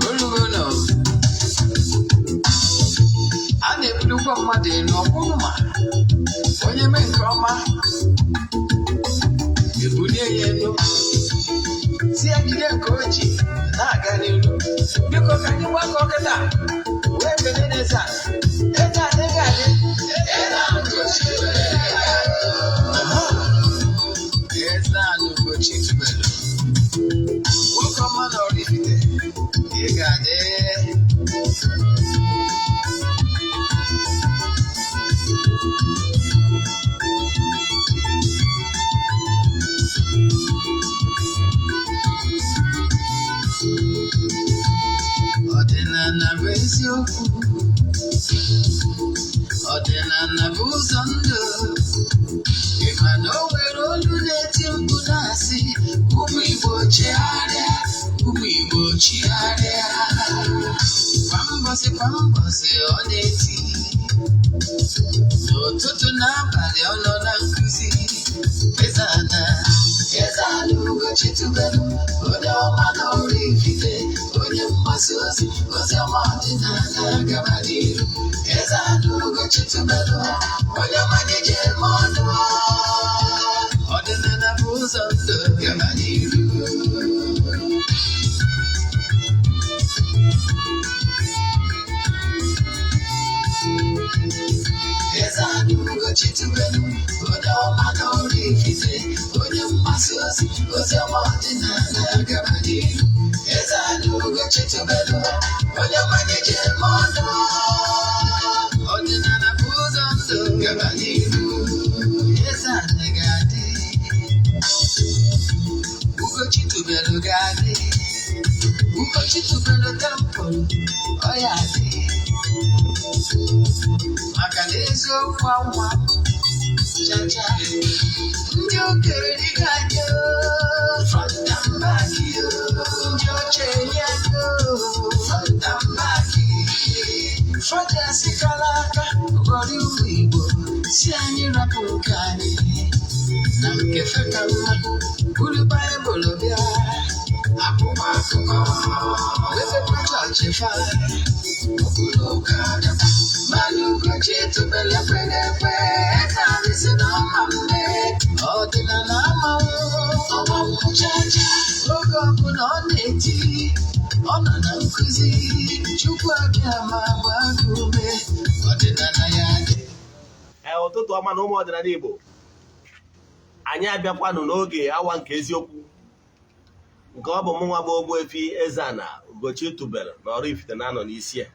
Olugono a na-ebulukwa mmadụ elu, ọ bụrụ ma onye mee nke ọma, ebulie ya elu, si ya jide nke o ji na-aga n'iru. Biko, ka anyị gbakọ kịta wee kelee n'eze a. Eze adịghị adị. Eze anyị Ugochi tubelu, nwoke ọma na Oraifite, ị ga-adị. Ọdịnala bụ eziokwu, ọdịnala bụ ụzọ ndụ. Ị ma na o nwere olu na-eti mkpu na-asị, "Ụmụ Igbo, chegharịa, ụmụ Igbo, chigharịa." Kwa mbọsị kwa mbọsị ọ na-eti, n'ụtụtụ n'abalị ọ nọ na nkụzi. Eze ana, Eze ana Ugochi tubelu, onye ọma na Oraifite, onye mgbasa ozi ozi ọma ọdịnala, gaba n'iru. Eze ana Ugochi tubelu, onye ọma na-eje eme ọnụ, ọdịnala bụ ụzọ ndụ, gaba n'iru. Eze ana Ugochi tubelu, onye ọma na Oraifite, onye mgbasa ozi ozi ọma ọdịnala, gaba n'iru. Eze ana Ugochi tubelu, onye ọma na-eje eme ọnụ, ọdịnala bụ ụzọ ndụ, gaba n'iru. Eze ana ga-adị, Ugochi tubelu ga-adị, Ugochi tubelu temple ọ ya adị, maka na eziokwu anwa chacha. Ndị okenye dịka anyị, front and back, ndị oche enye anyị front and back, front kara aka ụfọdụ. Ụmụ Igbo si anyị rapụ nke anyị na nke feka mma, buru Baịbụl bịa akwụkwọ akụkọ, mepekwa chọọchị fa okpuru ụka dịkwa. Mana Ugochi tubelu ekweghị ekwe. Eze anyị si na ọma mme, ọdịnala amanwụ ọma chacha. Oge ọbụla ọ na-eti, ọ nọ na nkụzi. Chukwu abịa ma gbaa gị ume, ọdịnala ya dị. Ee, ụtụtụ ọma na ụmụ ọdịnala Igbo. Anyị abịakwanụ n'oge awa nke eziokwu, nke ọ bụ mụ nwa bụ Ogbuefi Eze-Ana Ugochi tubelu na Oraifite na-anọ n'isi ya.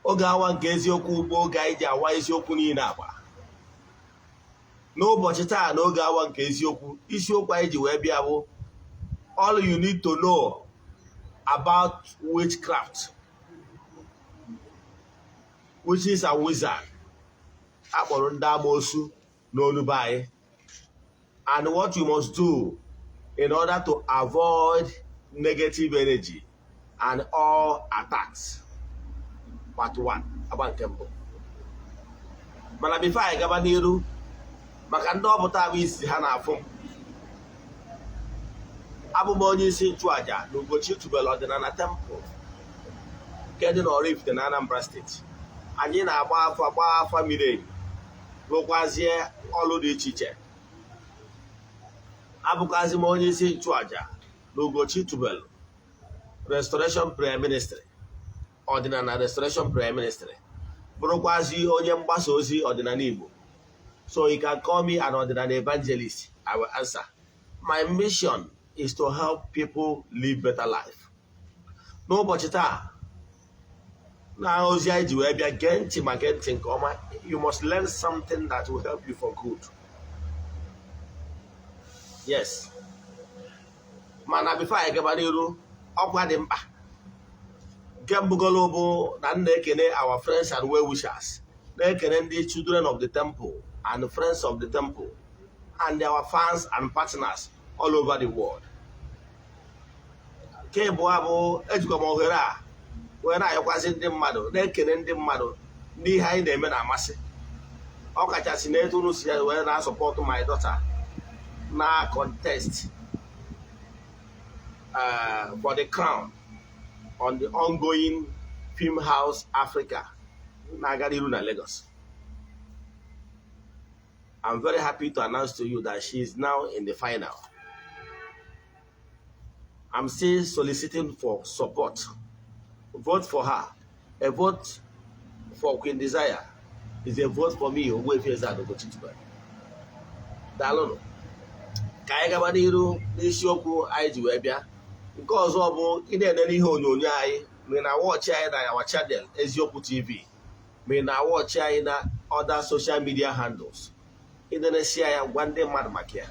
Oge awa nke eziokwu bụ oge anyị ji awa eziokwu niile agba. N'ụbọchị taa, n'oge awa nke eziokwu, isiokwu anyị ji wee bịa bụ "All you need to know about witchcraft, witches and wizard," akpọrọ ndị amoosu n'olu be anyị, "and what you must do in order to avoid negative energy and all attacks," part 1, agba nke mbụ. Mana before anyị gaba n'iru, maka ndị ọpụta bụ isi ha na-afụ m, abụ m onye isi nchụaja na Ugochi tubelu ọdịnala temple nke dị n'Oraifite na Anambra Steeti. Anyị na-agba afa, gbaa afa miri emi, rụkwazie ọrụ dị iche iche. Abụkwazi m onye isi nchụaja na Ugochi tubelu Restoration Prayer Ministry, Ọdịnala Restoration Prayer Ministry, bụrụkwazi onye mgbasa ozi ọdịnala Igbo. So you can call me an ọdịnala evangelist, I will answer. My mission is to help people live better life. N'ụbọchị taa, na ozi anyị ji wee bịa, gee ntị ma gee ntị nke ọma. You must learn something that will help you for good. Yes, mana before anyị gaba n'iru, ọkwa dị mkpa. Nke mbụgolo bụ na m na-ekene our friends and well wishers, na-ekene ndị children of the temple and friends of the temple and our fans and partners all over the world. Nke abụọ bụ, ejikwa m ohere a wee na-ayọkwazị ndị mmadụ, na-ekene ndị mmadụ n'ihe anyị na-eme na-amasị, ọ kachasị na etu unu si wee na-asupport my daughter. Na contest for the crown on the ongoing Film House Africa na-aga n'iru na Lagos. I'm very happy to announce to you that she is now in the final. I'm still soliciting for support. Vote for her. A vote for Queen Desire is a vote for me, Ogbuefi Eze-Ana Ugochi Tubelu. Daalụnụ. Ka anyị gaba n'iru n'isiokwu anyị ji wee bịa. Nke ọzọ bụ ị na-enene ihe onyonyo anyị, ma ị na-watch anyị na our channel Eziokwu TV, ma ị na-watch anyị na other social media handles. Ị na-enesia ya, gwa ndị mmadụ maka ya.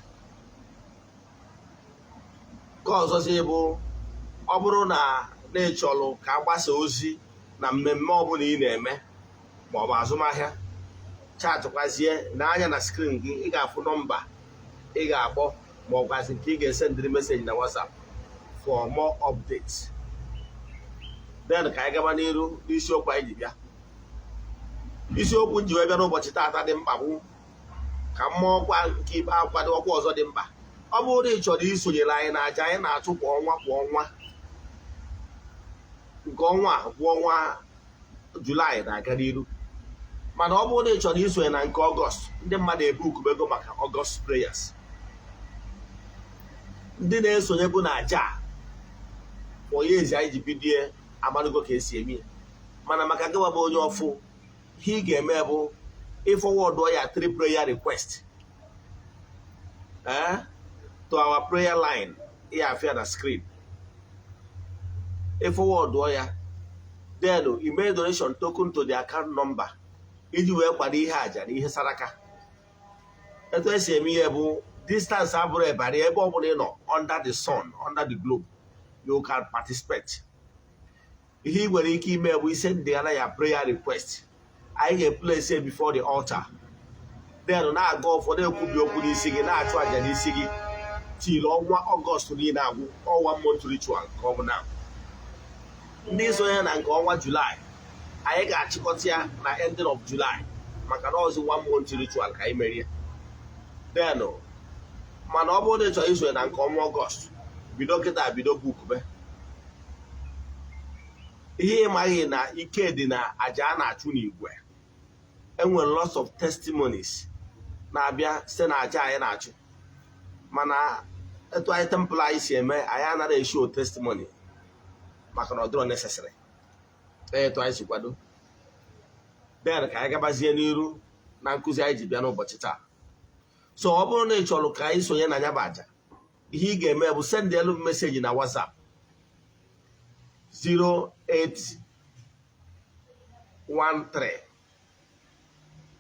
Nke ọzọzi bụ, ọ bụrụ na na-echọrọ ka a gbasa ozi na mmemme ọbụla ị na-eme ma ọ bụ azụmahịa, chatịkwazie n'anya na screen gị, ị ga-afụ nọmba ị ga-akpọ ma ọ gwazi nke ị ga-esendịrị message na WhatsApp for more updates. Then ka anyị gaba n'iru n'isiokwu anyị ji bịa. Isiokwu ji wee bịa n'ụbọchị taata dị mkpa bụ ka mmụọ ọkwa nke ikpe akwado ọkwa ọzọ dị mkpa. Ọ bụrụ na ị chọrọ isonyere anyị na aja anyị na-achụ kwa ọnwa kwa ọnwa, nke ọnwa a bụ ọnwa Julaị na-aga n'iru, mana ọ bụrụ na ị chọrọ isonye na nke Ọgọst, ndị mmadụ ebu ukubego maka Ọgọst prayers. Ndị na-esonye bụ na aja for years anyị ji bidie amarụgo ka esi eme ya. Mana maka gịwa bụ onye ọfụ, ihe ị ga-eme bụ ịforward ya three prayer request to our prayer line ya afịa na screen. Ịforward ya, then email donation token to the account number iji wee kwado ihe aja na ihe saraka. Etu esi eme ihe bụ, distance abụrụ ebara. Ebe ọ bụla ị nọ under the sun, under the globe, you can participate. Ihe ị nwere ike ime bụ isendịgara ya prayer request, anyị ga-eplace before the altar, then na-aga ụfọdụ ekwubi okwu n'isi gị, na-achụ àjà n'isi gị till ọnwa Ọgọst niile agwụ. Ọnwa month ritual ka ọ bụ na ndị sonye na nke ọnwa Julaị, anyị ga-achịkọta ya na ending of July, maka na ọzi one month ritual ka anyị merie. Then mana ọ bụrụ na ị chọrọ isonye na nke ọnwa Ọgọst, bido kịta, bido bookbe. Ihe ịmaghị na ike dị na aja a na-achụ n'igwe, enwere lots of testimonies na-abịa site na aja anyị na-achụ, mana etu anyị temple anyị si eme, anyị anaghị eshow testimony maka na ọ dịrọ necessary. Etu anyị si kwado. Then ka anyị gabazie n'iru na nkụzi anyị ji bịa n'ụbọchị taa. So ọ bụrụ na ị chọrọ ka anyị sonye na ya bụ aja, ihe ị ga-eme bụ send elu message na WhatsApp 0813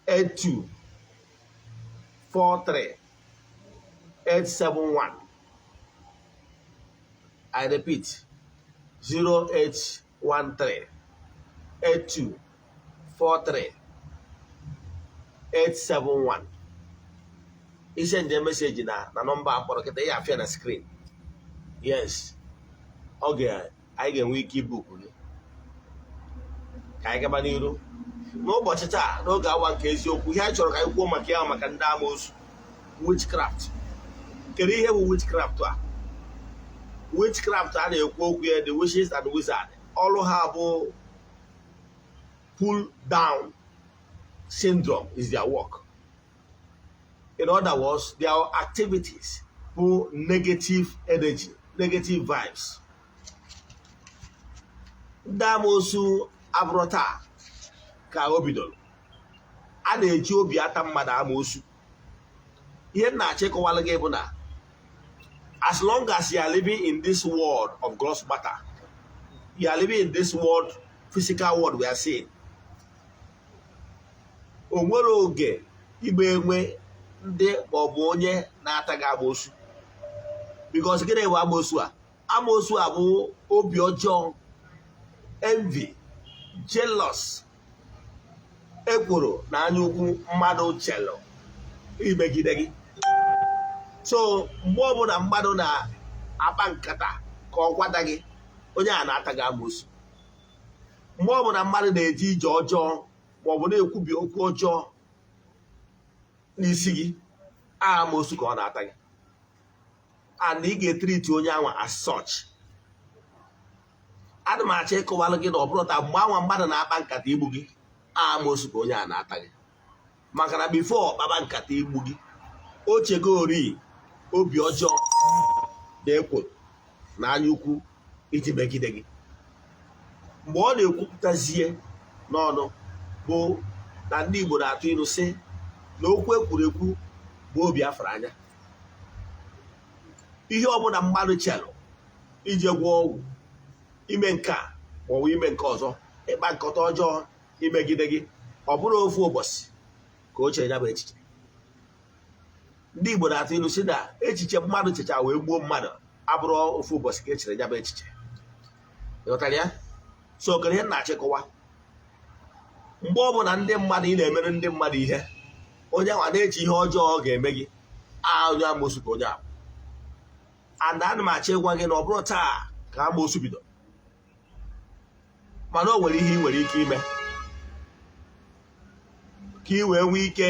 82 43 871. I repeat, 0813 82 43 871. Isend message na nọmba akpọrọ kịta, ya afịa na screen. Yes, ọ ga anyị ga-enwe ike ibook gị. Ka anyị gaba n'iru n'ụbọchị taa n'oge awa nke eziokwu. Ihe anyị chọrọ ka anyị kwuo maka ya, maka ndị amoosu, witchcraft. Kedu ihe bụ witchcraft a? Witchcraft a na-ekwu okwu ya, the witches and wizard, ọrụ ha bụ pull down syndrome is their work. In other words, their activities bụ negative energy, negative vibes. Ndị amoosu abụrụ taa ka o bidoro. A na-eji obi ata mmadụ amoosu. Ihe m na-achọ ịkọwalụ gị bụ na as long as you are living in this world of gross matter, you are living in this world, physical world we are seeing, o nwere oge igbe enwe ndị maọbụ onye na-ata gị amoosu. Because gịnị bụ amoosu a? Amoosu a bụ obi ọjọọ, envy, jealous, ekworo na anya ukwu mmadụ chelụ imegide gị. So mgbe ọbụla mmadụ na-akpa nkata ka ọ kwada gị, onye a na-ata gị amoosu. Mgbe ọbụla mmadụ na-eje ije ọjọọ maọbụ na-ekwubi okwu ọjọọ n'isi gị, amoosu ka ọ na-ata gị. And ị ga-etreat onye anwa as such. Ana m achọ ịkọwalụ gị na ọ bụrụ taa, mgbe anwa mmadụ na-akpa nkata igbu gị, amoosu ka onye a na-ata gị, maka na before kpaba nkata igbu gị, o chegori obi ọjọọ na ekworo na anya ukwu iji megide gị. Mgbe ọ na-ekwupụtazie n'ọnụ bụ na ndị Igbo na-atụ ilu sị na okwu ekwuru ekwu bụ obi afara anya. Ihe ọbụla mmadụ chelụ ije gwọọ ọgwụ, ime nke a maọbụ ime nke ọzọ, ịkpa nkata ọjọọ imegide gị, ọ bụrụ ofu ụbọchị ka o chere ya bụ echiche. Ndị Igbo na-atụ ilu sị na echiche mmadụ checha wee gbuo mmadụ abụrụ ofu ụbọchị ka e chere ya bụ echiche. Ịghọtara ya? So kere ihe na-achịkọwa, mgbe ọbụla ndị mmadụ, ị na-emere ndị mmadụ ihe, onye ahụ na-eche ihe ọjọọ ọ ga-eme gị, onye amosu ka onye ahụ. And ana m achọ ịgwa gị na ọ bụrụ taa ka amosu bido, mana o nwere ihe ị nwere ike ime ka ị wee nwee ike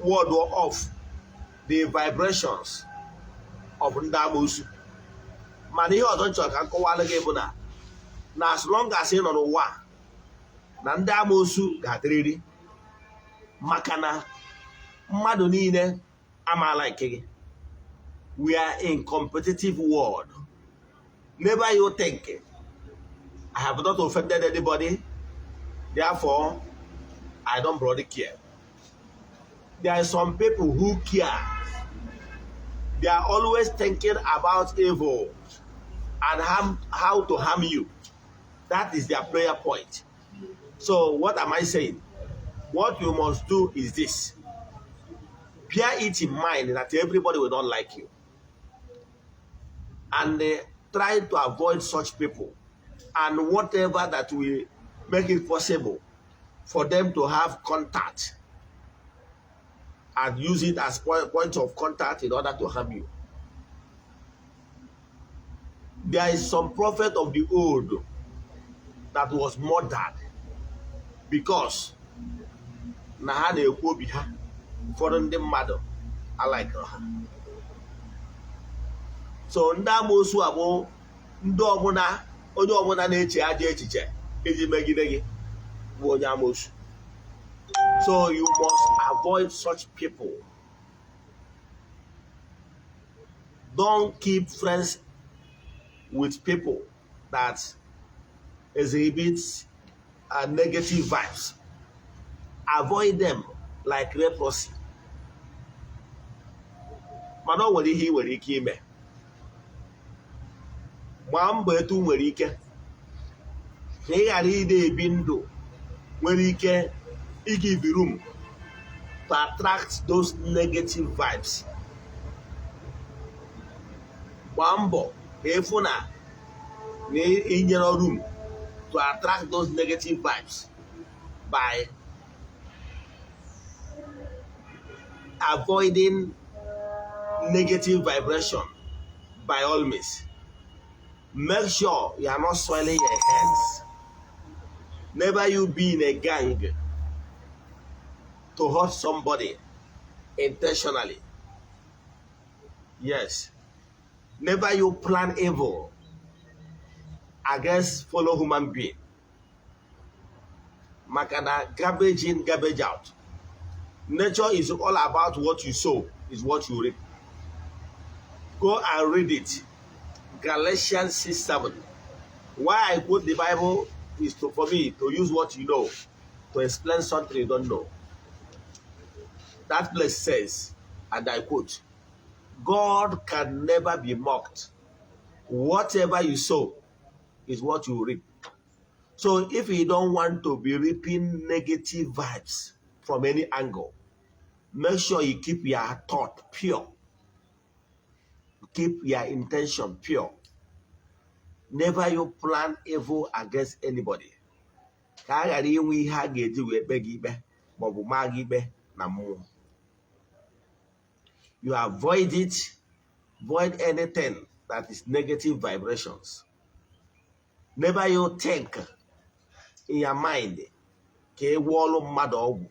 ward off the vibrations of ndị amoosu. Mana ihe ọzọ m chọrọ ka m kọwalụ gị bụ na as long as ị nọ n'ụwa, na ndị amoosu ga-adịrịrị, maka na mmadụ niile amaala nke gị. We are in competitive world. Never you think, "I have not offended anybody, therefore I don't bloody care." There are some people who care. They are always thinking about evil and how to harm you. That is their prayer point. So what am I saying? What you must do is this: bear it in mind that everybody will not like you, and try to avoid such people and whatever that will make it possible for them to have contact and use it as point of contact in order to harm you. There is some prophet of the old that was murdered because na ha na-ekwu obi ha, ụfọdụ ndị mmadụ alikere ha. So ndị amoosu a bụ ndị ọbụla, onye ọbụla na-eche ajọ echiche iji megide gị bụ onye amoosu. So you must avoid such people. Don't keep friends with people that exhibit negative vibes. Avoid them like leprosy. Mana o nwere ihe ị nwere ike ime. Gbaa mbọ etu nwere ike ka ị ghara ide ebi ndụ nwere ike igive room to attract those negative vibes. Gbaa mbọ ka ịfụ na inyere room to attract those negative vibes by avoiding negative vibration by all means. Make sure you are not soiling your hands. Never you be in a gang to hurt somebody intentionally. Yes. Never you plan evil against fellow human being. Maka na garbage in, garbage out. Nature is all about what you sow is what you reap. Go and read it. Galatians 6:7. Why I quote the Bible is for me to use what you know to explain something you don't know. That place says, and I quote, "God can never be mocked. Whatever you sow is what you reap." So if you don't want to be reaping negative vibes from any angle, make sure you keep your thought pure. Keep your intention pure. Never you plan evil against anybody. Ka a ghara inwe ihe a ga-eji wee kpe gị ikpe maọbụ maa gị ikpe na mmụọ. You avoid it, avoid anything that is negative vibrations. Never you think in your mind ka ị gwọọlụ mmadụ ọgwụ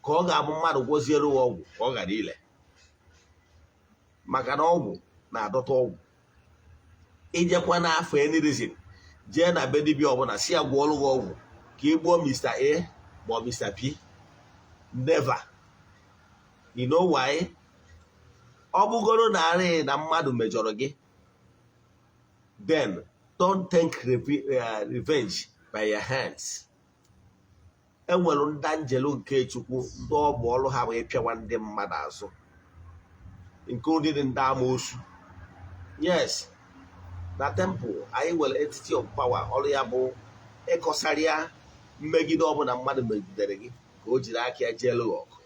ka ọ ga-abụ mmadụ gwọziere ya ọgwụ ka ọ ghara ile. Maka na ọgwụ na-adọta ọgwụ. Ijekwa n'afọ any reason, jee na be dibịa ọbụla, si ya gwọọrụ gị ọgwụ ka ị gbuo Mr. A ma ọ Mr. P, never. You know why? Ọ bụgoro na arị na mmadụ mejọrọ gị, then don't take revenge by your hands. Enwere ndị anjelu nke Chukwu, ndị ọ bụ ọrụ ha wee pịawa ndị mmadụ azụ, including ndị amoosu. Yes, na temple anyị nwere entity of power, ọrụ ya bụ ịkọsarịa mmegide ọbụla mmadụ megidere gị, ka o jiri aka ya jee lụọ ọgụ.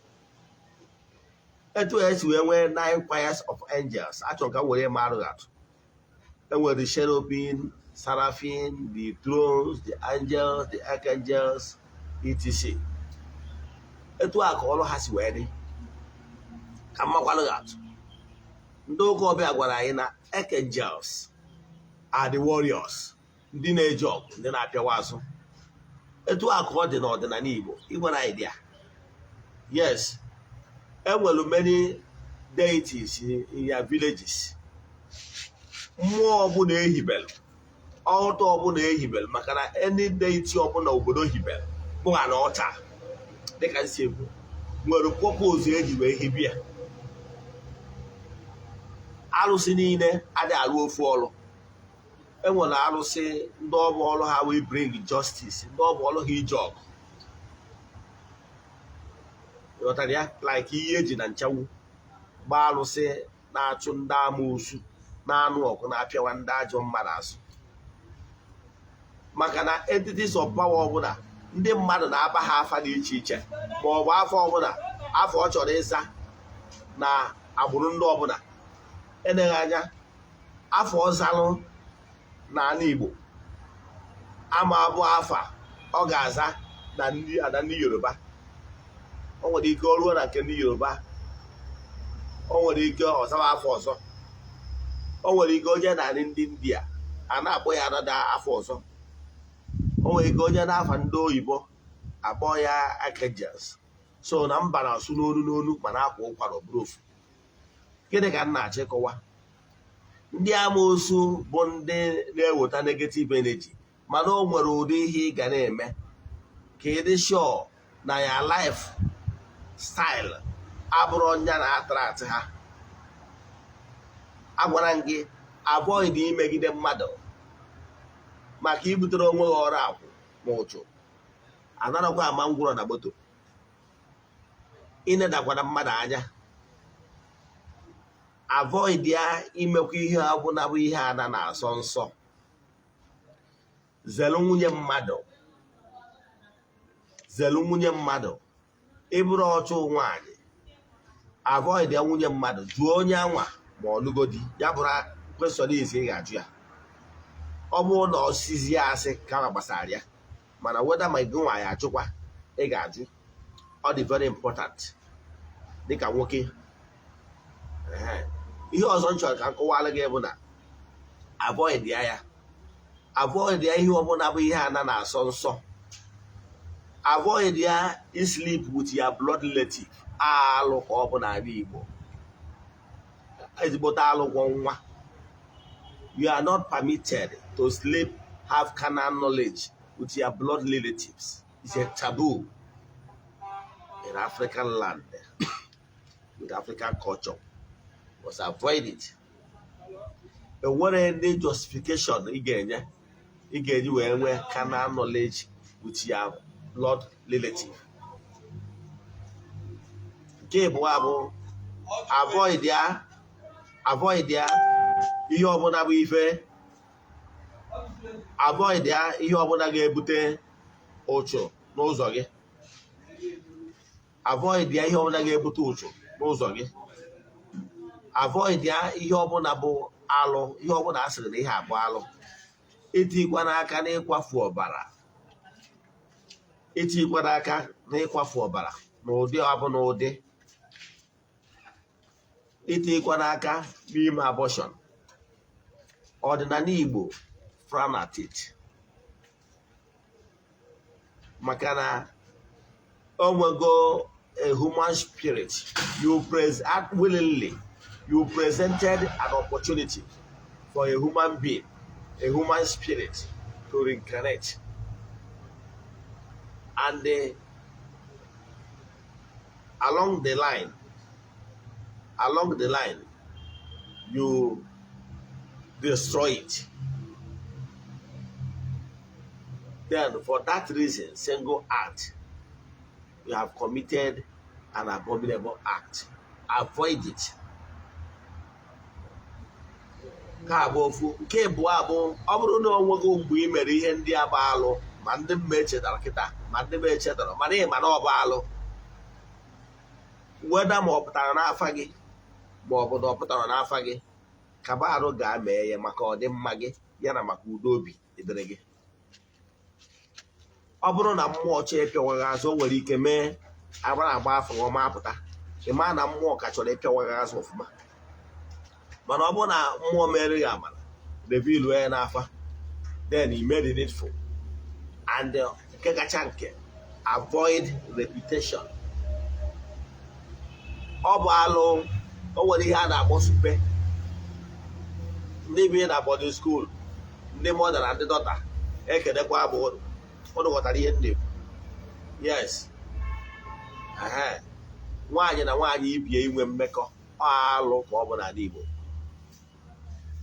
Etu esi wee nwee nine choirs of angels, achọrọ ka m were marụ atụ. Enwere the cherubim, seraphim, the thrones, the angels, the archangels, etc. Etu a ka ọrụ ha si wee dị. Ka mmakwanụ gị atụ, ndị ụka ọbịa gwara anyị na archangels are the warriors, ndị na-eji ọgụ, ndị na-apịawa azụ. Etu a ka ọ dị n'ọdịnala Igbo. Ị nwere idea? Yes, enwere many deities in your villages. Mmụọ ọbụla ehibelu, ọtọ ọbụla ehibelu, maka na any deity ọbụla obodo hibelu bụ ha na ọcha, dịka nsi ekwu, nwere purpose eji wee hibe ya. Arụsị niile adịghị arụ ofu ọrụ. Enwere arụsị ndị ọbụ ọrụ ha wee bring justice, ndị ọbụ ọrụ ha ije ọgụ. Ịghọtara ya? Like ihe eji na nchagbu gbaa, arụsị na-achụ ndị amoosu, na-anụ ọgụ, na-apịawa ndị ajọ mmadụ azụ. Maka na entities of power ọbụla, ndị mmadụ na-aba ha afa dị iche iche, ma ọ bụ afọ ọbụla afọ ọ chọrọ ịza na agbụrụ ndị ọbụla. Eleghị anya, afọ ọzalụ n'ala Igbo ama abụ afa ọ ga-aza na ndị ada ndị Yoruba. O nwere ike ọ ruo na nke ndị Yoruba, o nwere ike ọzawa afọ ọzọ. O nwere ike onye narị ndị India a na-akpọ ya anada afọ ọzọ. O nwere ike onye n'afa ndị oyibo akpọ ya archangels. So na mba na-asụ n'olu n'olu, ma na-akwa ụkwara, ọ bụrụ ofu. Gịnị ka m na-achọ ịkọwa? Ndị amoosu bụ ndị na-eweta negative energy, mana o nwere ụdị ihe ị ga na-eme ka ị dị sure na ya life style abụrụ ọnya na attract ha. Agwara m gị, avoid imegide mmadụ, maka ibutere onwe gị ọrụ akwụ ma ụchụ. Anarakwa ama ngwụrọ na moto. Ịnedakwana mmadụ anya. Avoid ya imekwa ihe ọbụla bụ ihe ana na-asọ nsọ. Zelu nwunye mmadụ, zelu nwunye mmadụ. Ịbụrụ ọchụ nwaanyị, avoid ya nwunye mmadụ. Jụọ onye anwa ma ọ lụgodi ya, bụrụ question isi ị ga-ajụ ya. Ọ bụrụ na ọ sizie asị kama gbasara ya, mana weda ma gị nwa ya achụkwa, ị ga-ajụ. Ọ dị very important dịka nwoke. Ihe ọzọ m chọrọ ka m kọwara gị bụ na avoid ya ya avoid ya ihe ọbụla bụ ihe ana na-asọ nsọ. Avoid ya sleep with your blood relative. Alụ ka ọ bụ n'ala Igbo, ezigbote alụgwọ nwa. You are not permitted to sleep, have carnal knowledge with your blood relatives. It's a taboo in African land with African culture. Must avoid it. Enwere ndị justification ị ga-enye, ị ga-eji wee nwee carnal knowledge with your blood relative. Nke ịbụọ bụ avoid ya, avoid ya ihe ọbụla bụ ife, avoid ya ihe ọbụla ga-ebute ụchụ n'ụzọ gị. Avoid ya ihe ọbụla ga-ebute ụchụ n'ụzọ gị. Avoid ya ihe ọbụla bụ alụ, ihe ọbụla a sịrị na ihe abụ alụ. Itikwa n'aka n'ịkwafu ọbara, itikwa n'aka n'ịkwafu ọbara n'ụdị ọbụla ụdị, itikwa n'aka n'ime abortion. Ọdịnala Igbo frown at it, maka na o nwego a human spirit you praise act willingly. You presented an opportunity for a human being, a human spirit, to reincarnate. And along the line, you destroy it. Then, for that reason, single act, you have committed an abominable act. Avoid it. Nke a bụ ofu. Nke abụọ bụ, ọ bụrụ na o nwego mgbe ị mere ihe ndị a bụ alụ, ma ndị mma echetara kịta, ma ndị m echetara, mana ị ma na ọ bụ alụ, weda ma ọ pụtara n'afa gị ma ọ bụ na ọ pụtara n'afa gị, kaba arụ ga-mee ya maka ọdịmma gị, ya na maka udo obi dịrị gị. Ọ bụrụ na mmụọ chọọ ịpịawa gị azụ, o nwere ike mee agbara agba afọ ọma apụta. Ị maa na mmụọ ka chọrọ ịpịawa gị azụ ọfụma. Mana ọ bụrụ na mmụọ mere gị amara, reveal ya n'afa, then you made the needful. And nke kacha nke, avoid repetition. Ọ bụ alụ. O nwere ihe a na-akpọ supe. Ndị bi na boarding school, ndị mother na ndị daughter, ekedekwa bụ ụnụ. Ụnụ ghọtara ihe m na-ekwu? Yes. Ehe. Nwaanyị na nwaanyị ibie inwe mmekọ, ọ alụ ka ọ bụ n'ala Igbo,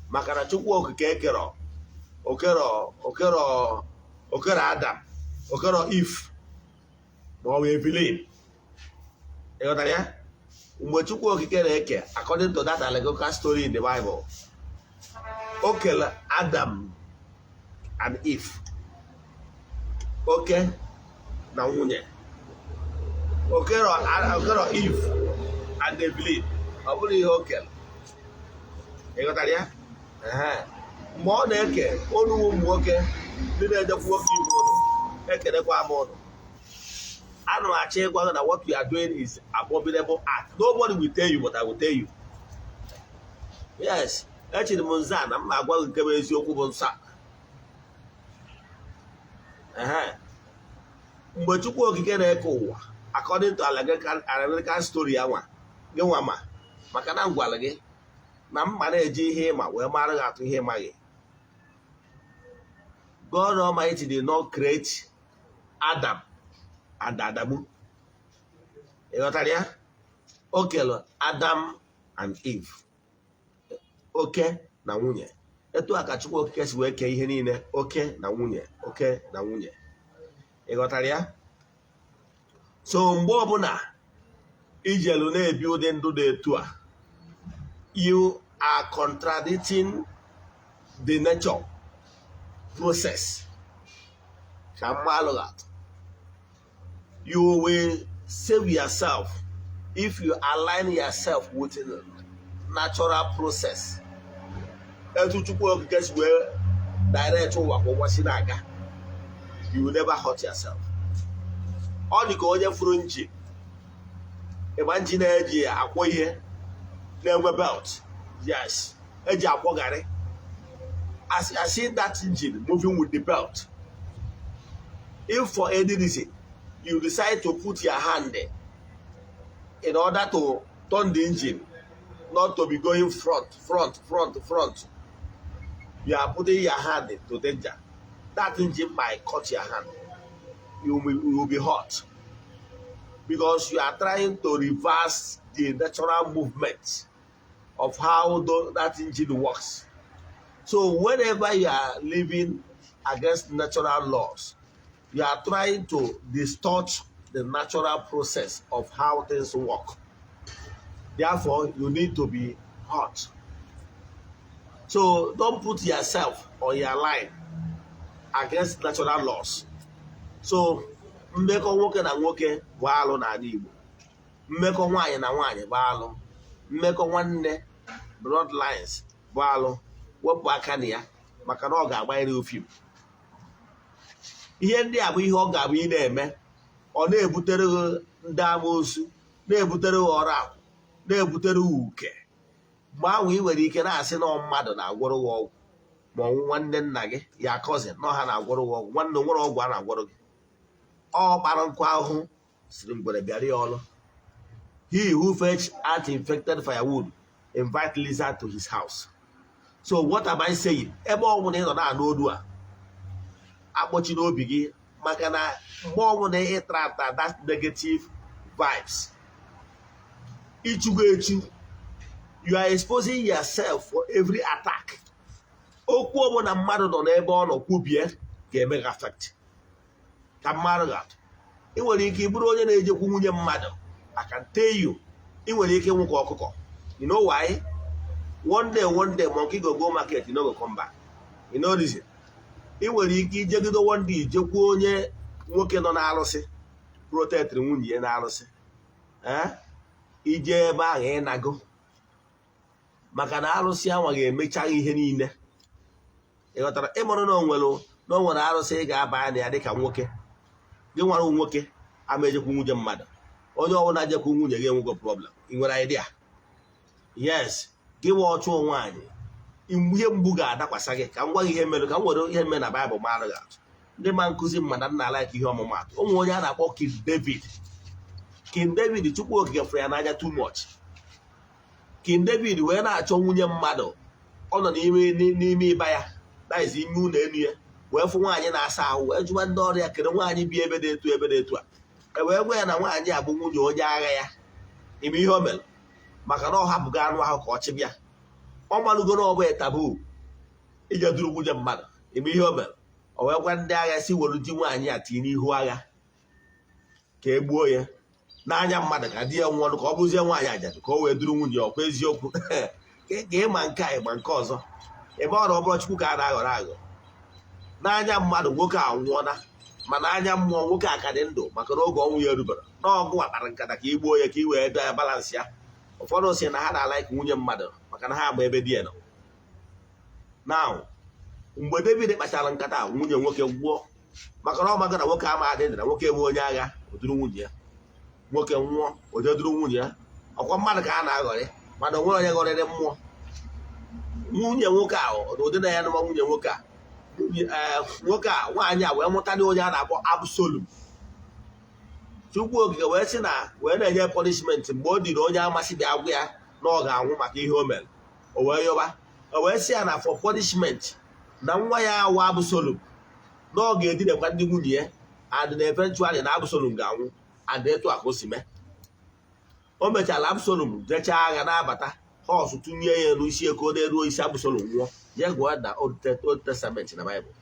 maka na Chukwu Okike ekero okero okero okero Adam, okero Eve ma ọ bụ Evelyn. Ịghọtara ya? Mgbe Chukwu Okike na-eke, according to that allegorical story in the Bible, o kele Adam and Eve, oke na nwunye. Okero Eve and Evelyn. Ọ bụrụ ihe o kele, ịghọtara ya? Ehe. Mgbe ọ na-eke olu ụmụ nwoke, ndị na-ejekwa nwoke ibe ụlọ, ekelekwa m ụlọ. Ana m achọ ịgwa gị na what we are doing is abominable act. Nobody will tell you, but I will tell you. Yes, echiri m nze a na m agwa gị nke bụ eziokwu bụ nsọ a. Ehe. Mgbe Chukwu Okike na-eke ụwa, according to allegorical story anwa gị nwa, ma maka na m gwara gị na mma na-eji ihe ịma wee mara gị atụ ihe ịmaghị, God Almighty did not create Adam and Adamu. Ị ghọtara ya? O kere Adam and Eve, oke na nwunye. Etu a ka Chukwu Okike si wee kee ihe niile, oke na nwunye, oke na nwunye. Ị ghọtara ya? So mgbe ọbụla ijelu na-ebi ụdị ndụ dị etu a, you are contradicting the nature process. Ka mma alụghị atụ, you will save yourself if you align yourself with the natural process. Etu Chukwu Okike si wee direct ụwa ka ụwa si na-aga, you will never hurt yourself. Ọ dị ka onye furu nji ịgba nji na-eji akwọ ihe na-enwe belt. Yes, eji akwọ garị. As I see that engine moving with the belt, if for any reason you decide to put your hand in order to turn the engine not to be going front, front, front, front, you are putting your hand into danger. That engine might cut your hand. You will be hurt because you are trying to reverse the natural movement of how that engine works. So whenever you are living against natural laws, you are trying to distort the natural process of how things work. Therefore, you need to be hurt. So don't put yourself or your line against natural laws. So mmekọ nwoke na nwoke bụ alụ n'ala Igbo. Mmekọ nwaanyị na nwaanyị bụ alụ. Mmekọ nwanne, bloodlines, bụ alụ. Wepụ aka na ya, maka na ọ ga-agbanyere ofim. Ihe ndị a bụ ihe ọ ga-abụ ị na-eme, ọ na-ebutere gị ndị amoosu, na-ebutere gị ọrụ akwụ, na-ebutere gị uke. Mgbe ahụ ị nwere ike na-asị na mmadụ na-agwọrọ gị ọgwụ, ma ọ nwanne nna gị ya, cousin na ọha na-agwọrọ gị ọgwụ. Nwanne, nwere ọgwụ a na-agwọrọ gị. Ọ kpara nkụ ahụhụ siri ngwere bịara ya ọlụ. He who fetch ant infected firewood. Invite lizard to his house. So what am I saying? Ebe ọ bụla ị nọ na-anụ olu a, akpọchi n'obi gị, maka na mgbe ọbụla ị trata that negative vibes, ichugo echu, you are exposing yourself for every attack. Okwu ọbụla mmadụ nọ n'ebe ọ nọ kwubie ga-eme gị affect. Ka mmadụ ga-atụ, ị nwere ike ịbụrụ onye na-ejekwu nwunye mmadụ. I can tell you, ị nwere ike ịnwụ ka ọkụkọ. You know why? One day, one day, monkey go go market, you no go come back. You know reason? Ị nwere ike ijegide one day, ijekwuo onye nwoke nọ n'arụsị, protectịrị nwunye ya n'arụsị. Ee, ije ebe ahụ ịnago, maka na arụsị anwa ga-emecha ihe niile. Ị ghọtara? Ịmụrụ na o nwere arụsị ị ga-aba na ya dịka nwoke. Gị nwara nwoke ama ejekwu nwunye mmadụ. Onye ọbụla jekwu nwunye gị enwego problem. Ị nwere idea? Yes, gị nwa ọchụ nwaanyị, ihe mgbu ga-adakwasa gị. Ka m gwa gị ihe mere, ka m were ihe mere na Baịbụl mara gị atụ. Ndị ma nkụzi mma na nna like ihe ọmụmatụ. Ụmụ onye a na-akpọ King David. King David, Chukwu Okike fụrụ ya n'anya too much. King David wee na-achọ nwunye mmadụ. Ọ nọ n'ime ịba ya, that is ime ụlọ elu ya, wee fụ nwaanyị na-asa ahụ, wee jụwa ndị ọrụ ya, kedu nwaanyị bi ebe dị etu, ebe dị etu a? E wee gwa ya na nwaanyị a bụ nwunye onye agha ya. Ime ihe o mere, maka na ọ hapụgo anụ ahụ ka ọ chịbịa, ọ malụgo na ọ bụ taboo ije duru nwunye mmadụ. Ime ihe o mere, o wee gwa ndị agha si were di nwaanyị a tinye n'ihu agha ka e gbuo ya n'anya mmadụ, ka di ya nwụọrụ, ka ọ bụzie nwaanyị ajadu, ka o wee duru nwunye. Ọkwa eziokwu ka ịma nke a, ịma nke ọzọ, ebe ọ na ọ bụrụ Chukwu ka a na-aghọrọ aghọ. N'anya mmadụ, nwoke a nwụọna, mana anya mmụọ, nwoke a ka dị ndụ, maka na oge ọnwụ ya erubere n'ọgụ kpara nkata ka igbuo ya, ka i wee bịa ya balance ya. Ụfọdụ si na ha na-alike nwunye mmadụ maka na ha agba ebe di ya nọ. Now, mgbe David kpachara nkata, nwunye nwoke gwụọ, maka na ọ maga na nwoke ama adị ndụ, na nwoke bụ onye agha. O duru nwunye ya. Nwoke nwụọ, o jee duru nwunye ya. Ọkwa mmadụ ka a na-aghọrị, mana o nwere onye ghọrịrị mmụọ. Nwunye nwoke a, ụdị na ya nụma nwunye nwoke a, nwoke a, nwaanyị a wee mụta onye a na-akpọ Absalom. Chukwu Okike wee sị na wee na-enye punishment mgbe o diri onye amasị bịa gwa ya na ọ ga-anwụ maka ihe o mere. O wee yọba, o wee sị ya na for punishment, na nwa ya awa Absalom, na ọ ga-edinekwa ndị nwunye ya, and na eventually na Absalom ga-anwụ. And etu a ka o si mee. O mechara, Absalom jechaa agha na-abata, horse tụnye ya n'isi ka ọ na-eruo isi, Absalom nwụọ. Jee gụọ na Old Testament, na Bible.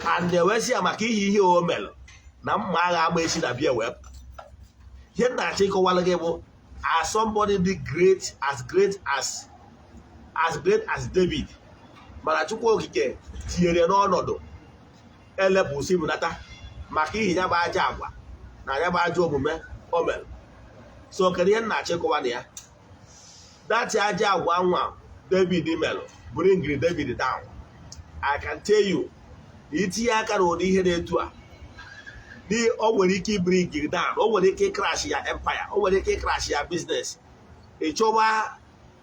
And wee sị ya maka ihe ihe o mere, na mma agha ama esi na bịa wee pụta. Ihe m na-achọ ịkọwara gị bụ, as somebody dị great, as great as David, mana Chukwu Okike tinyere n'ọnọdụ elepụ si bunata maka ihi ya bụ aja agwa na ya bụ ajọ omume o mere. So kedu ihe m na-achọ ịkọwa na ya? That aja agwa nwa David mere bring David down. I can tell you, itinye aka n'ụdị ihe na-etu a, o nwere ike ibring gị down, o nwere ike crash ya empire, o nwere ike crash ya business.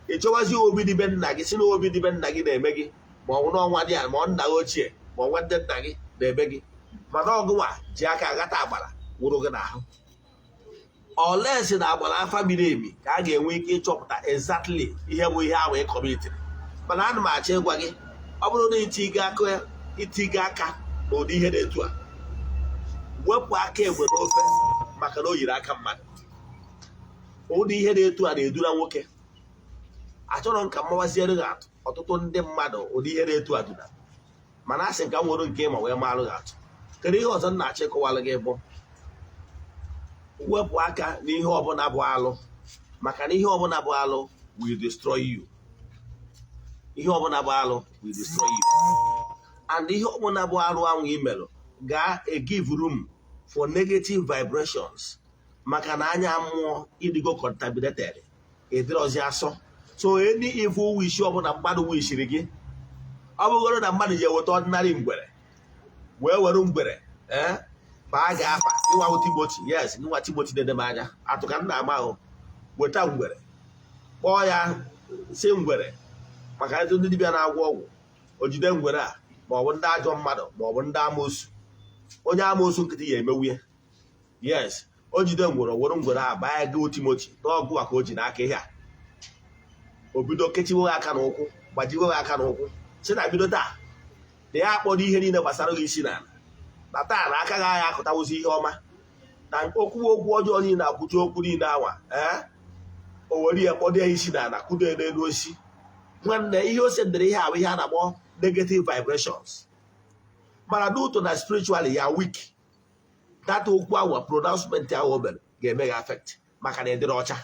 Ịchọwazi obi dịbe nna gị, si na obi dịbe nna gị na-eme gị, ma ọ bụ n'ọnwa dị ya, ma ọ nna gị ochie, ma ọ nwanne nna gị na-eme gị, mana ọgụnwa ji aka aghata agbara wụrụ gị n'ahụ. Olesi na agbara afa miri emi ka a ga-enwe ike ịchọpụta exactly ihe bụ ihe ahụ ị commitiri. Mana ana m achọ ịgwa gị, ọ bụrụ na itigo aka n'ụdị ihe na-etu a, wepụ aka enwe n'ofe, maka na o yiri aka mmadụ. Ụdị ihe na-etu a na-edura nwoke. Achọrọ m ka m mawaziere gị atụ ọtụtụ ndị mmadụ ụdị ihe na-etu a duna, mana a sị ka m nwere nke ma wee malụ gị atụ. Kedu ihe ọzọ m na-achọ ịkọwalụ gị? Bụ wepụ aka n'ihe ọbụla bụ alụ, maka na ihe ọbụla bụ alụ will destroy you. Ihe ọbụla bụ alụ will destroy you, and ihe ọbụla bụ alụ ahụ imelụ ga-give room for negative vibrations, maka na anya mmụọ ịdịgo contaminated, ịdịrọzi asọ. So any evil wish ọbụla mmadụ wishiri gị, ọ bụgoro na mmadụ ji eweta ordinary ngwere wee were ngwere ee baa gị afa ịnwa Timoti, yes, nwa Timoti na-ede m anya atụ ka m na-ama ahụ, weta ngwere kpọọ ya, si ngwere, maka ndị dibịa na-agwọ ọgwụ o jide ngwere a, ma ọ bụ ndị ajọ mmadụ, ma ọ bụ ndị amoosu, onye amoosu nkịtị ya emewu ya. Yes, o jide ngwere, were ngwere a baa gị Timoti n'ọgụ a ka o ji n'aka ihe a. O bido kechiwe aka n'ụkwụ, gbajiwe aka n'ụkwụ, si na bido taa na ya akpọrọ ihe niile gbasara gị isi n'ala, na taa na aka gị agha akụtawụzi ihe ọma, na okwu ọjọọ niile, akwụchi okwu niile anwa. Ee, o were ya kpọdo ya isi n'ala, kwudo ya n'elu osisi. Nwanne, ihe o sendere ihe ahụ, ihe a na-akpọ negative vibrations. Mana due to na spiritually ya weak, that okwu ahụ, pronouncement ahụ o mere, ga-eme gị affect maka na ịdịrị ọcha.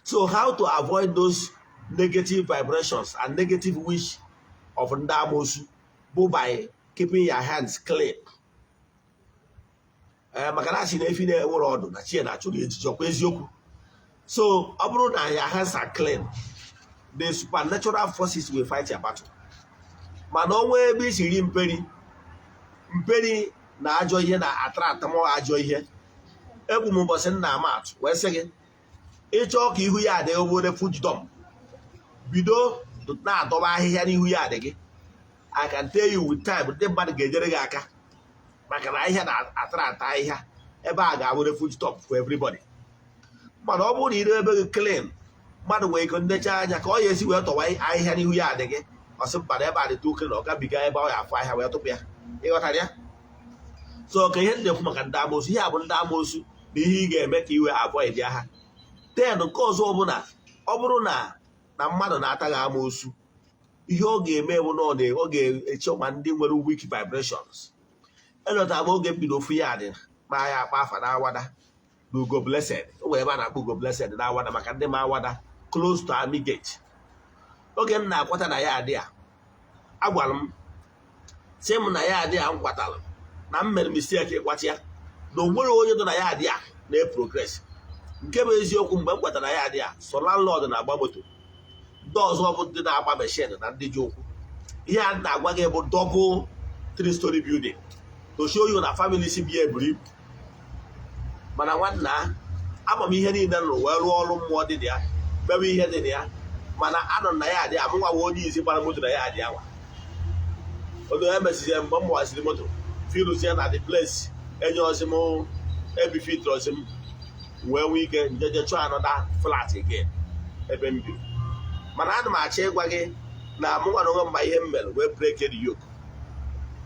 So how to avoid those negative vibrations and negative wish of ndị amoosu bụ by keeping your hands clean. Ee, maka na asị na efi na-enwere ọdụ na chi na-achụrụ ejiji, ọkwa eziokwu? So ọ bụrụ na your hands are clean, the supernatural forces will fight your battle. Mana o nwee ebe isi ri mperi mperi na ajọ ihe na attract mọ ajọ ihe. Egwu m ụbọchị nna ama atụ wee sị gị, ịchọọ ka ihu ya adị obere fujidom, bido na-adọba ahịhịa n'ihu ya adị gị. I can tell you, with time, ndị mmadụ ga-enyere gị aka, maka na ahịhịa na-atara ata ahịhịa ebe a ga-abụ refuge top for everybody. Mana ọ bụrụ na ire ebe gị clean, mmadụ nwere ike nnecha anya ka ọ ya esi wee tọwa ahịhịa n'ihu ya adị gị, ọsị mba, na ebe a dị too clean, ọ gabiga ebe ọ ya afụ ahịa wee tụpụ ya. Ịghọtara ya? So ka ihe na-ekwu maka ndị amoosu, ihe a bụ ndị amoosu na ihe ị ga-eme ka iwe avoid ya ha. Then nke ọzọ bụ na ọ bụrụ na mmadụ na-ata gị amoosu, ihe ọ ga-eme bụ na ọ ga-eche ma ndị nwere weak vibrations. Elọtara m oge m bido ofu ya dị ma ya akpa afa na Awada na Ugo Blessed. O nwere ebe a na-akpọ Ugo Blessed na Awada, maka ndị ma Awada, close to Army Gate. Oge m na-akwata na ya adị a, agwara m sị m na ya adị a m kwatara na m mere mistake ịkwata ya, na o nwere onye nọ na ya adị a na-progress. Nke bụ eziokwu, mgbe m kwatara ya adị a, so landlord na-agba moto, ndị ọzọ bụ ndị na-agba machine na ndị ji ụkwụ. Ihe a na-agwa gị bụ double three story building, to show you na family si bi eburu ibu. Mana nwanna, ama m ihe niile nụrụ wee rụọ ọrụ mmụọ dị na ya, mewe ihe dị na ya. Mana anọ na ya adị amụnwa nwa onye izi gbara moto na ya adị anwa. Oge emesizie, mgbe m gbawaziri moto firuzie na the place, enye ozi m ebifit ozi m wee nwee ike njeje chọọ another flat again ebe m bi. Mana ana m achọ ịgwa gị na mụnwa na onwe m ma ihe m mere wee break the yoke.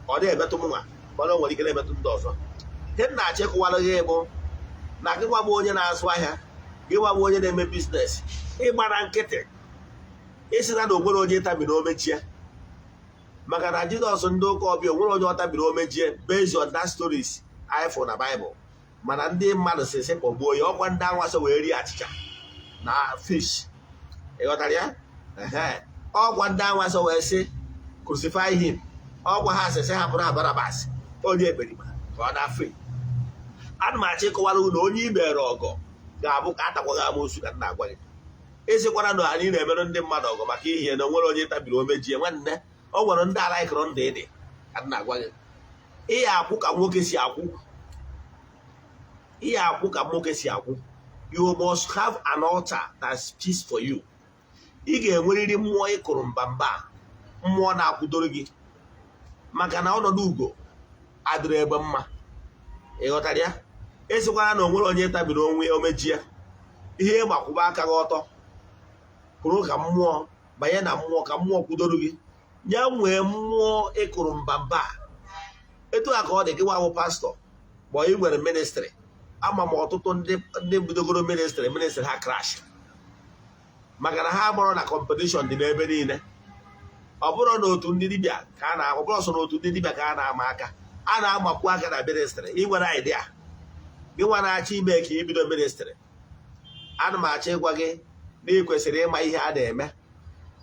Ọ dị emetụ mụnwa, mana o nwere ike na-emetụ ndị ọzọ. Ihe m na-achọ ịkụwara gị bụ na gị nwa bụ onye na-azụ ahịa, gị nwa bụ onye na-eme business, ịgbara nkịtị, ịsị na onwere onye tabiri omechie, maka na Jizọs, ndị ụka ọbịa, onwere onye ọ tabiri omechie based on that stories anyị fụrụ na Baịbụl. Mana ndị mmadụ si sị kpọgbuo ya, ọkwa ndị anwasọ wee rie achịcha na fish. Ịghọtara ya? Ehe, ọkwa ndị anwasọ wee sị, "Crucify him." Ọkwa ha sị sị hapụrụ ha Barabas, onye ekperima, ka ọ na free. Ana m achọ ịkọwara unu, onye i mere ọgọ ga-abụ ka atakwaghị amoosu. Ka m na-agwa gị, ịsịkwara na anyị na-emerụ ndị mmadụ ọgọ maka ihe na onwere onye tabiri omejie. Nwanne, o nwere ndị ala ịkọrọ ndụ ịdị. Ka m na-agwa gị, ihe akwụ ka nwoke si akwụ, ihe akwụ ka nwoke si akwụ. You must have an altar that speaks for you. Ị ga-enwerịrị mmụọ ịkụrụ mbamba, mmụọ na-akwụdoro gị, maka na ọnọdụ ugo adịrị ebe mma. Ị ghọtara ya? Esikwara na onwere onye tabiri onwe omeji ya. Ihe gbakwụba aka gị ọtọ kwụrụ ka mmụọ banye na mmụọ, ka mmụọ kwudoro gị. Ya nwee mmụọ ịkụrụ mbamba. Etu a ka ọ dị gị nwa bụ pastọ ma ị nwere ministry. Ama m ọtụtụ ndị bidogoro ministry ha crash, maka na ha gbọrọ na competition dị n'ebe niile. Ọ bụrụ na otu ndị dibịa ka a na ọ bụrụ sọ na otu ndị dibịa ka a na-ama aka, a na-amakwu aka na ministry. Ị nwere idea, gị nwa na-achọ ime ka ibido ministry, ana m achọ ịgwa gị na ị kwesịrị ịma ihe a na-eme.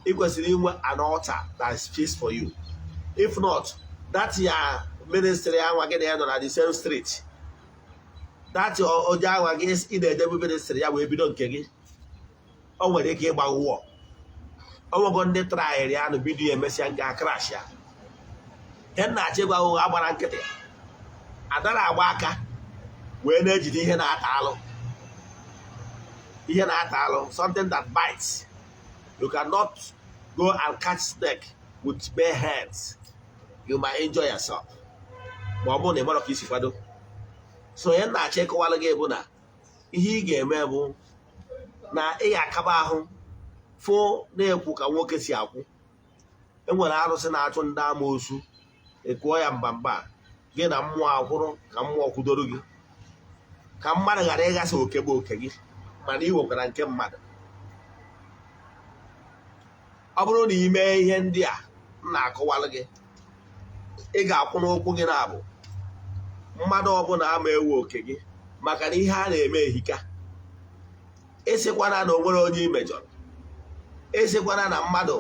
Ị kwesịrị inwe an altar that speaks for you. If not, that ya ministry anwa gị na ya nọ na the same street, that onye anwa gị ị na-edebe ministry ya wee bido nke gị, o nwere ike ịgba ụwọ. O nwego ndị tryịrị ya nụ bido ya, emesịa nke a crash ya. Ihe m na-achọ ịgwa ụgha, agbara nkịtị adara agba aka wee na-ejide ihe na-ata alụ, ihe na-ata alụ, something that bites. You cannot go and catch snake with bare hands. You might injure yourself ma ọ bụrụ na ị marọ ka isi kwado. So ihe m na-achọ ịkọwara gị bụ na ihe ị ga-eme bụ na ị ga-akaba ahụ. Fụ na-ekwu ka nwoke si akwụ. Enwere arụsị na-achụ ndị amoosu, ịkụọ ya mbamba, gị na mmụọ akwụrụ ka mmụọ kwudoro gị, ka mmadụ ghara ịghasa oke bụ oke gị, mana ị nwekwara nke mmadụ. Ọ bụrụ na ị mee ihe ndị a m na-akọwalụ gị, ị ga-akwụ n'ụkwụ gị na-abụ mmadụ ọbụla ama ewe oke gị, maka na ihe a na-eme ehika. Ịsịkwana na o nwere onye ị mejọrọ, ịsịkwana na mmadụ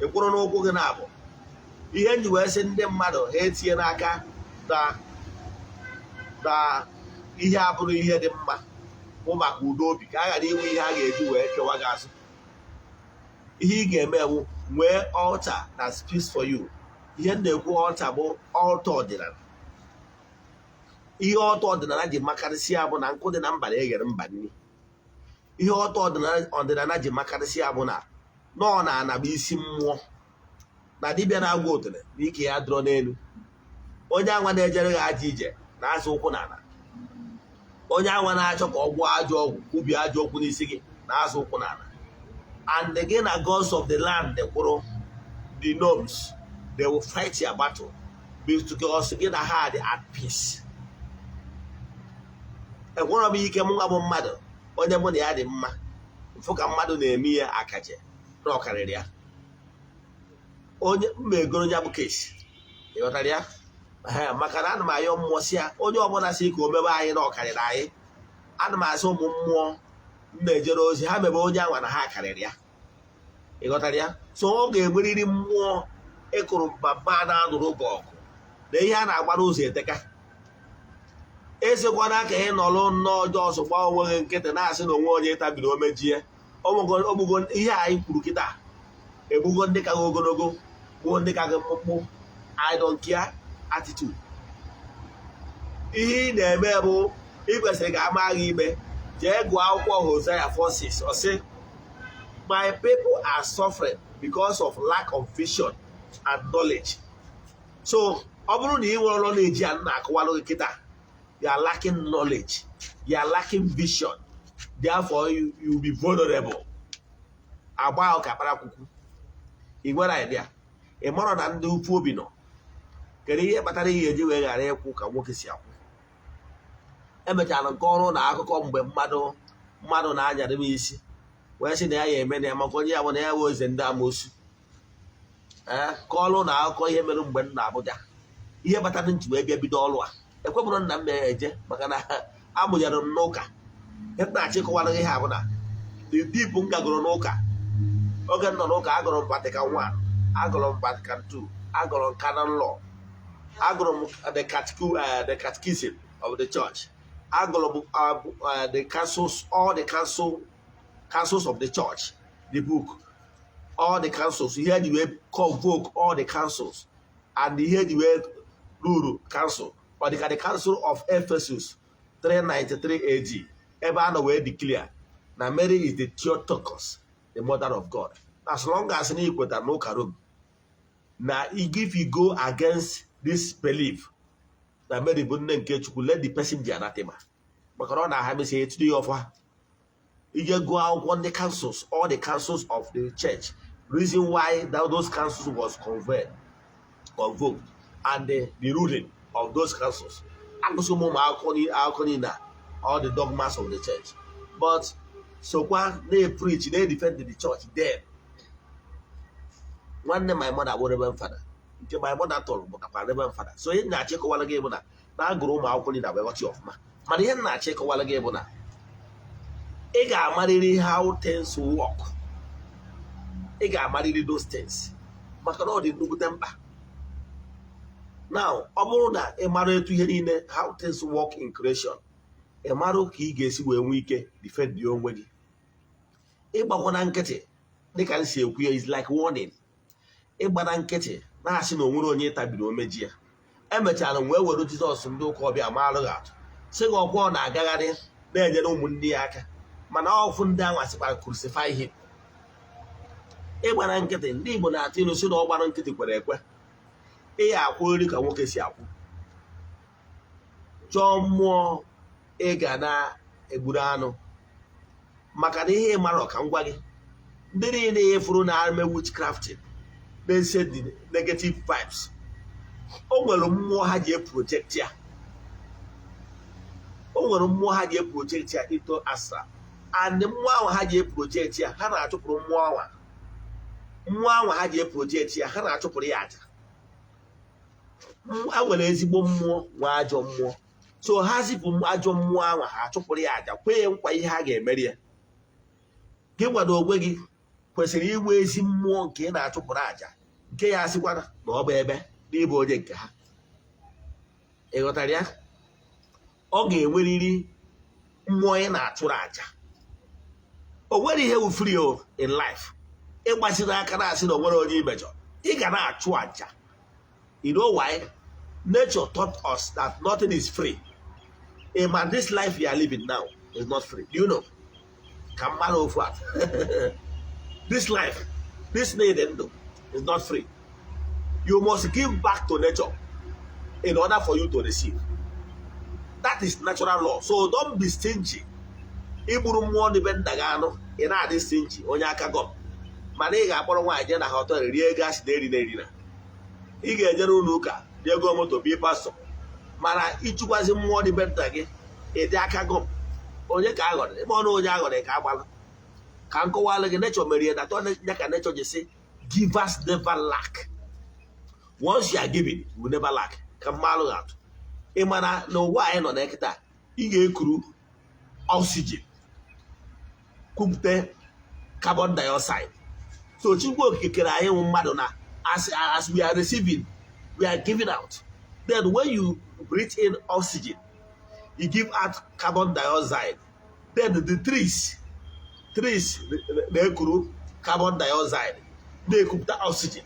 ịkwụrụ n'ụkwụ gị na-abụ. Ihe nji wee sị ndị mmadụ ha etinye n'aka na ihe abụrụ ihe dị mma bụ maka udo obi, ka a ghara inwe ihe a ga-eji wee kewa gị azụ. Ihe ị ga-eme bụ nwee altar that speaks for you. Ihe m na-ekwu altar bụ altar ọdịnala. Ihe altar ọdịnala ji makarịsịa bụ na nkụ dị na mba na-eghere mba nri. Ihe altar ọdịnala ji makarịsịa bụ na nọọ na ana bụ isi mmụọ, na dibịa na-agwa otele na ike ya dụrọ n'elu. Onye anwa na-ejere gị aja ije na-azụ ụkwụ n'ala. Onye anwa na-achọ ka ọ gwọọ ajọ ọgwụ, kwubie ajọ okwu n'isi gị, na-azụ ụkwụ n'ala. And gị na gods of the land kwụrụ, the gnomes, they will fight your battle because gị na ha dị at peace. Enwerọ m ike, m nwa bụ mmadụ, onye mụ na ya dị mma, mfụ ka mmadụ na-eme ihe akaje na ọkarịrị ya, onye mma egoro ya bụ kesi. Ịghọtara ya? Ee, maka na ana m ayọ mmụọ si ya, onye ọbụla si ka o mebe anyị na ọkarịrị anyị, ana m asị ụmụ mmụọ m na-ejere ozi ha mebe onye anwa na ha karịrị ya. Ịghọtara ya? So ọ ga-enwerịrị mmụọ ịkụrụ mbamba na-anụrụ gị ọgụ na ihe a na-agba n'ụzọ eteka. Esikwana ka ị nọrọ nnọọ ọjọọ ọsọ gbaa onwe gị nkịtị, na-asị na onwe onye tabiri omejie ogbugo. Ihe anyị kwuru kịta egbugo ndị ka gị ogologo, gbuo ndị ka gị mkpụmkpụ. I don't care attitude. Ihe ị na-eme bụ ị kwesịrị ka ama gị ikpe. Jee gụọ akwụkwọ Hosea 4:6. Ọ sị, "My people are suffering because of lack of vision and knowledge." So ọ bụrụ na ị nwere knowledge a na-akọwalụ gị kịta, you are lacking knowledge, you are lacking vision, therefore you will be vulnerable. Agba ahụ ka kparakwukwu. Ị nwere idea, ị marọ na ndị ukwu obi nọ. Kedu ihe kpatara ihe eji wee ghara ịkwụ ka nwoke si akwụ? Emechara nke ọrụ na akụkọ mgbe mmadụ na-anyarị m isi wee sị na ya ya eme na ya, maka onye ya bụ na ya wee eze ndị amosu. Ee, ka ọrụ na akụkọ ihe mere mgbe m na Abuja, ihe kpatara nji wee bịa bido ọrụ a, ekwebụrụ nna m mere eje, maka na amụnyere m n'ụka. Ihe m na-achọ ịkọwara gị ha bụ na the deep m gagoro n'ụka. Oge m nọ n'ụka, agụrụ m Vatican 1, agụrụ m Vatican 2, agụrụ m canon law, agụrụ m the catechism of the church, agụrụ m the councils, all the councils of the church, the book, all the councils, ihe eji wee convoke all the councils and ihe eji wee ruru council. Ọ dịka the Council of Ephesus 393 AD, ebe a nọ wee declare na Mary is the Theotokos, the mother of God. As long as na ikweta n'ụka Rome na if you go against this belief na Mary bụ nne nke Chukwu, let the person be anathema, maka na ọ na-aha mesi etinye ya ọfa. Ije gụọ akwụkwọ ndị councils, all the councils of the church, reason why that those councils was convoked and the ruling of those councils. Agụsị m ụmụ akwụkwọ niile a, all the dogmas of the church, but sokwa na-preach, na-defend the church. Then nwanne my mother bụ Reverend Father nke my mother tọrọ bụtakwa Reverend Father. So ihe m na-achọ ịkọwara gị bụ na na-agụrụ ụmụ akwụkwọ niile wee ghọta ya ọfụma. Mana ihe m na-achọ ịkọwara gị bụ na ị ga-amarịrị how things work. Ị ga-amarịrị those things, maka na ọ dị nnukwute mkpa. Now, ọ bụrụ na ị mara etu ihe niile, how things work in creation, ị mara ka ị ga-esi wee nwee ike defend onwe gị. Ịgbakwa na nkịtị, dịka m si ekwu ya, is like warning. Ịgba na nkịtị na-asị na onwere onye tabiri omeji ya, emechara m wee were Jizọs ndị ụka ọbịa maalụ gị atụ, sị gị ọkwa ọ na-agagharị na-enyere ụmụnne ya aka, mana ọfụ ndị ahụ asịkwara, "Crucify him." Ịgba na nkịtị, ndị Igbo na-atụ ilu sị na ọ gbara nkịtị kwere ekwe. Ị ya akwụ nri ka nwoke si akwụ. Chọọ mmụọ ị ga na-egburu anụ, maka na ihe ị mara ka m gwa gị, Ndị niile efuru na-eme witchcrafting, na-ese the negative vibes, o nwere mmụọ ha ji project ya. O nwere mmụọ ha ji project ya into astral, and mmụọ ahụ ha ji project ya, ha na-achụpụrụ mmụọ ahụ. Mmụọ ahụ ha ji project ya, ha na-achụpụrụ ya aja. A nwere ezigbo mmụọ, nwe ajọ mmụọ. So ha zipụ ajọ mmụọ ahụ, ha achụpụrụ ya aja, kwee ya nkwa ihe ha ga-emeri ya. Gị gwado onwe gị kwesịrị inwe ezi mmụọ nke ị na-achụpụrụ aja, nke ya asịkwana na ọ bụ ebe n'ịbụ onye nke ha. Ị ghọtara ya? Ọ ga-enwerịrị mmụọ ị na-achụrụ aja. O nwere ihe wụ free o in life. Ịgbachiri aka na-asị na o nwere onye imejọ, ị ga na-achụ aja. You know why? Nature taught us that nothing is free. A man, this life you are living now is not free. Do you know? Ka mmadụ ofu atụ, this life, this need ndụ is not free. You must give back to nature in order for you to receive. That is natural law. So don't be stingy. Igburu mmụọ dị be nna gị anụ, ị na-adị stingy, onye aka gọm. Mana ị ga-akpọrọ nwaanyị jee na hotel rie ego asị na eri na eri na ị ga-ejere ụlọ ụka jee gụọ moto bie pastor, mana ịchụkwazi mmụọ dị be nna gị, ịdị aka gọm. Onye ka aghọrọ ịgba ọnụ? Onye aghọrọ ka agbalụ ka nkọwalụ gị. Nature merie na ya ka nature ji sị, "Givers never lack." Once you are giving, you will never lack. Ka mmalụ gị atụ, ị mana n'ụwa anyị nọ na kịta, ị ga-ekuru oxygen, kwupụta carbon dioxide. So Chukwu Okike kere anyị wụ mmadụ na as we are receiving, we are giving out. Then when you breathe in oxygen, you give out carbon dioxide. Then the trees na-ekuru carbon dioxide, na-ekupụta oxygen.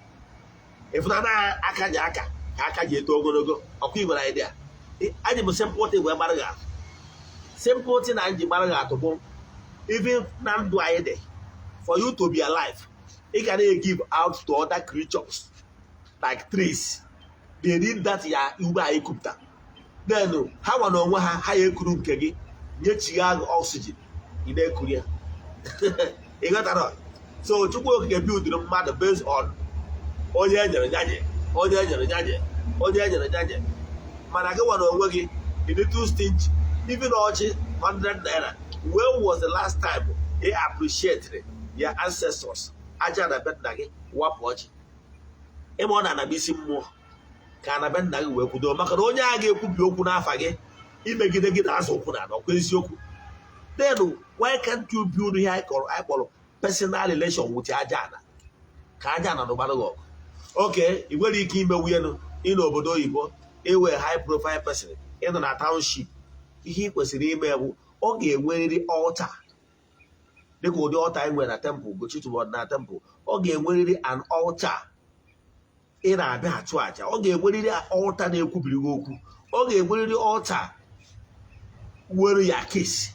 Ịfụna na aka ji aka ka aka ji eto ogologo ọkwa. Ị nwere idea? Anyị bụ simple thing wee gbara gị atụ. Simple thing na anyị ji gbara gị atụ bụ, even na ndụ anyị dị, for you to be alive, ị ga na-give out to other creatures like trees. They need that ya ugbo anyị kupụta. Then ha nwa na onwe ha, ha ya ekuru nke gị, nyechigha gị oxygen ị na-ekuru ya. Ị ghọtara? So Chukwu Okike buildiri mmadụ based on onye enyere nyanye, onye enyere nyanye, onye enyere nyanye. Mana gị nwa na onwe gị, ị dị too stingy. Even ọchị 100 naira, when was the last time ị appreciated your ancestors, aja na be nna gị? Wapụ ọchị ịma ọ na-anaba isi mmụọ ka ana be nna gị wee kwudo, maka na onye a ga-ekwubi okwu n'afa gị imegide gị na-azụ ụkwụ na ọkwa eziokwu. Then why can't you build ihe anyị kpọrọ personal relation with aja ana, ka aja ana nụgbara gị ọgụ? Oke ị nwere ike ime nwunye ị n'obodo oyibo, iwe high profile person, ịnọ na township. Ihe ị kwesịrị ime bụ, ọ ga-enwerịrị altar, dịka ụdị altar anyị nwere na temple Ugochi tubelu na temple. Ọ ga-enwerịrị an altar ị na-abịa achụ àjà. Ọ ga-enwerịrị altar na-ekwubiri gị okwu. Ọ ga-enwerịrị altar nwere ya kesi.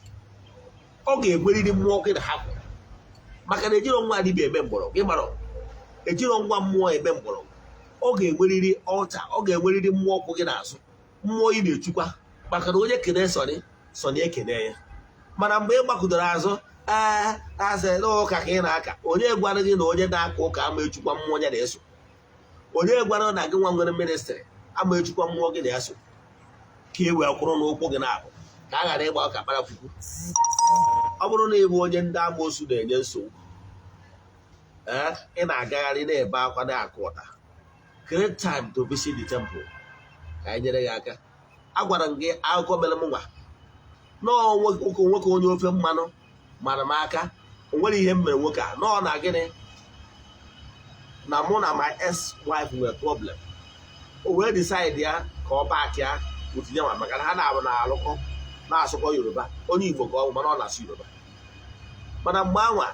Ọ ga-enwerịrị mmụọ gị na ha kwụ, maka na ejiro nwa dibịa eme mgbọrọgwụ. Ị mara ejiro nwa mmụọ eme mgbọrọgwụ. Ọ ga-enwerịrị altar, ọ ga-enwerịrị mmụọ kwụ gị n'azụ, mmụọ ị na-echukwa, maka na onye kene sọrị sọrị ekene ya. Mana mgbe ị gbakụdoro azụ, ee, asị n'ụka ka ị na-aka, onye gwara gị na onye na-aka ụka ama echukwa mmụọ ya na-eso? Onye gwara na gị nwa nwere ministry ama echukwa mmụọ gị na-eso, ka ị wee kwụrụ n'ụkwụ gị na-abụ, ka a ghara ịgba ọka kparakwukwu? Ọ bụrụ na ị bụ onye ndị amoosu na-enye nsogbu, ee, ị na-agagharị na-ebe akwa na-akụ ụta, create time to visit the temple ka anyị nyere gị aka. Agwara m gị akụkọ mere m nwa nọọ. Nwoke nwoke onye ofe mmanụ mara m aka. O nwere ihe m mere nwoke a nọọ na gịnị na mụ na my ex-wife nwere problem. O wee decide ya ka ọ back ya otinye nwa, maka na ha na-abụ na-alụkọ na-asụkọ Yoruba. Onye Igbo ka ọ bụ, mana ọ na-asụ Yoruba. Mana mgbe anwa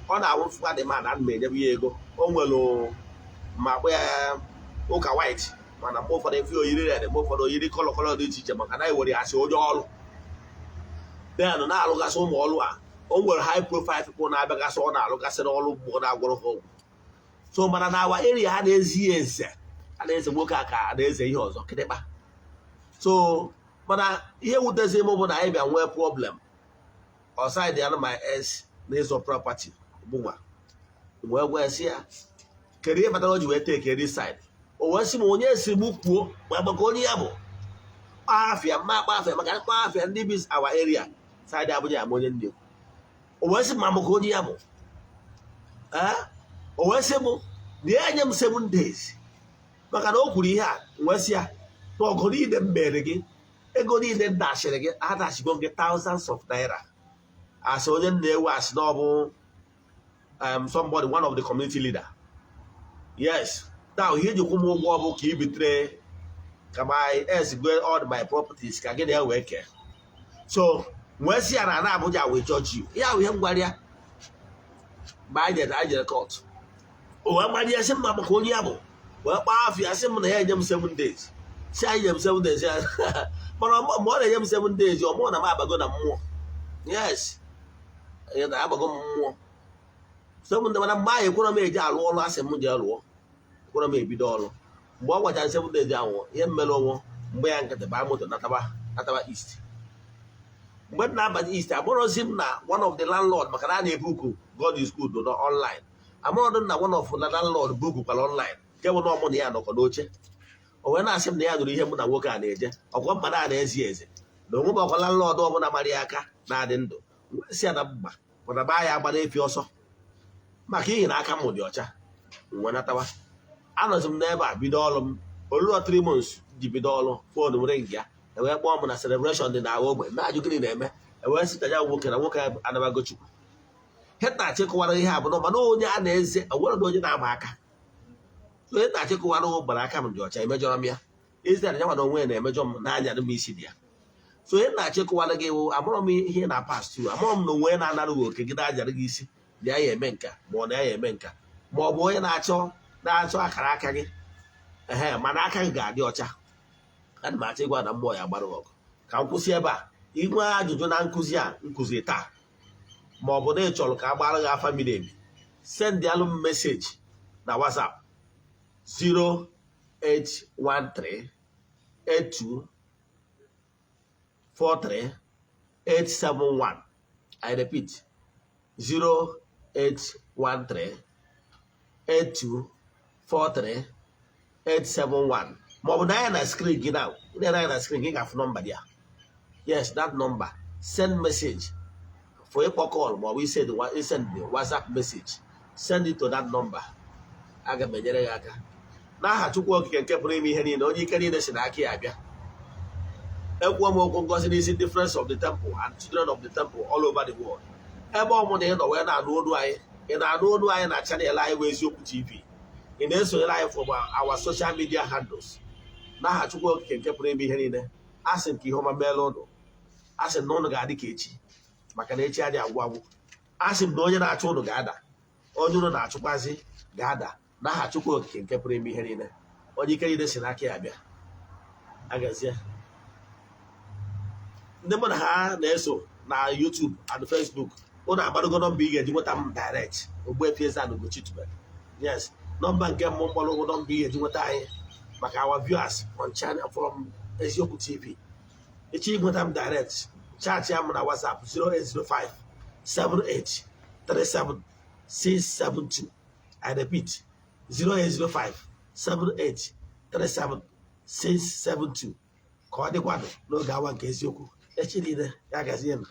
ọ na-awụ fụkwa dị mad, ana m enyebe ya ego. O nwere ma akpọ ya ụka white, mana mgbe ụfọdụ efe oyiri red, mgbe ụfọdụ oyiri colour colour dị iche iche, maka na ewere ya asị onye ọrụ. Then na-alụgasị ụmụ ọrụ a, o nwere high profile people na-abịagasị, ọ na-alụgasị n'ọrụ mmụọ, na-agwọrọ ha ọgwụ. So mana na awa area ha na-ezi ya eze, a na-eze nwoke a ka a na-eze ihe ọzọ kịtịkpa. So mana ihe wutezi m bụ na anyị bịa nwee problem ọside ya na my ex na ịzọ property bụ nwa. Wee gwa ya sị ya, kedu ihe kpatara o ji wee take this side? O wee sị m, onye si m kwuo ma maka onye ya bụ kpaa afịa mma akpa afịa, maka mkpa afịa ndị bi our area side Abuja ama onye ndị ekwu. O wee sị m ma maka onye ya bụ. Ee, o wee sị m na ya nye m 7 days, maka na o kwuru ihe a. Wee sị ya na ọgụ niile m mere gị, ego niile m dashịrị gị, adashigo gị thousands of naira, asị onye m na-ewe, asị na ọ bụ somebody, one of the community leader. Yes, now ihe ejikwu m ụgwọ bụ ka i bitere ka my ex go all my properties ka gị na ya wee kee. So wee sị ya na ana Abuja wee judge you. Ya bụ ihe m gwara ya mgbe anyị jere court. O wee mara ya, sị m ma maka onye ya bụ, wee kpaa afọ ya, sị m na ya enye m 7 days, si anyị nye m 7 days ya. Mana mgbe ọ na-enye m 7 days, ọ mụọ na m abago na mmụọ. Yes, ya na abago m mmụọ 7 days. Mana mgbe ahụ ekwere m eje alụ ọrụ, asị m jee lụọ, ekwere m ebido ọrụ. Mgbe ọ gwachara 7 days ahụ, ihe m mere onwe mgbe ya nkịtị, baa moto nataba east. Mgbe m na-abanye east, amụrụzi m na one of the landlord, maka na a na-ebook God is Good nọ online, amụrụdị m na one of the landlord bookukwara online, nke bụ na ọmụ na ya nọkọ n'oche. O wee na-asị m na ya nụrụ ihe mụ na nwoke a na-eje ọkwa mma na na-ezi eze na onwe m, ọkwa landlord ọbụla mara ya aka na-adị ndụ. Wee sị ya na mma mana baa ya agbara efi ọsọ, maka ihi na aka m dị ọcha. M wee natawa, anọzi m n'ebe a bido ọrụ m. Oluro 3 months ji bido ọrụ, phone m ring ya. Ewee kpọọ m na celebration dị na ogbe, na-ajụ gịnị na-eme. Ewee sị ka ya nwoke na nwoke anabago Chukwu. Ihe na-achịkọwara ihe a bụ na mana onye a na-eze onwere na onye na-ama aka. Onye na-achịkọwara ụgbara gbara aka m dị ọcha, emejọrọ m ya ezi ya na onwe ya na-emejọ m n'anya m isi dị ya. So onye na-achịkọwara gị wụ, amụrọ m ihe na past tu, amụrọ m na onwe na-anara gị oke gị na-ajara gị isi na ya ya eme nka, ma ọ na ya ya eme nka, ma ọ bụ onye na-achọ akara aka gị. Ehe, mana aka gị ga-adị ọcha. Ana m achọ ịgwa na mmụọ ya gbara ọgụ. Ka m kwụsị ebe a. Inwe ajụjụ na nkụzi a nkụzi taa, ma ọ bụ na ị chọrọ ka a gbara gị afa miri emi, send alụ m message na WhatsApp 0813 82 43 871. I repeat, 0813 82 43 871. Ma ọ bụ na ya na screen gị, na ya na screen gị, ga-afụ nọmba dị ya. Yes, that number, send message for ịkpọ call, ma ọ bụ isend the WhatsApp message, send it to that number. Aga m enyere gị aka n'aha Chukwu Okike nke pụrụ ime ihe niile, onye ike niile si n'aka ya abịa. Ekwuo m okwu ngozi n'isi the friends of the temple and children of the temple all over the world. Ebe ọ bụla ị nọ wee na-anụ olu anyị, ị na-anụ olu anyị na channel anyị bụ Eziokwu TV, ị na-esonyere anyị from our social media handles, n'aha Chukwu Okike nke pụrụ ime ihe niile, a sị nke ihe ọma meela ụnụ. A sị na ụnụ ga-adị ka echi, maka na echi adịghị agwụ agwụ. A sị m na onye na-achụ ụnụ ga-ada, onye ụnụ na-achụkwazi ga-ada, n'aha Chukwu Okike nke pụrụ ime ihe niile, onye ike niile si n'aka ya bịa. Agazie ndị mụ na ha na-eso na YouTube and Facebook, ụnụ agbadogo nọmba ị ga-eji nweta m direct, Ogbuefi Eze-Ana Ugochi tubelu. Yes, nọmba nke mbụ mkpọrọ nọmba ị ga-eji nweta anyị maka our viewers on channel from Eziokwu TV. Echi nweta m direct, chat ya m na WhatsApp 0805 78 37 672. I repeat, 0805 78 37 672. Ka ọ dịkwanụ n'oge awa nke eziokwu echi niile. Ya gazie m.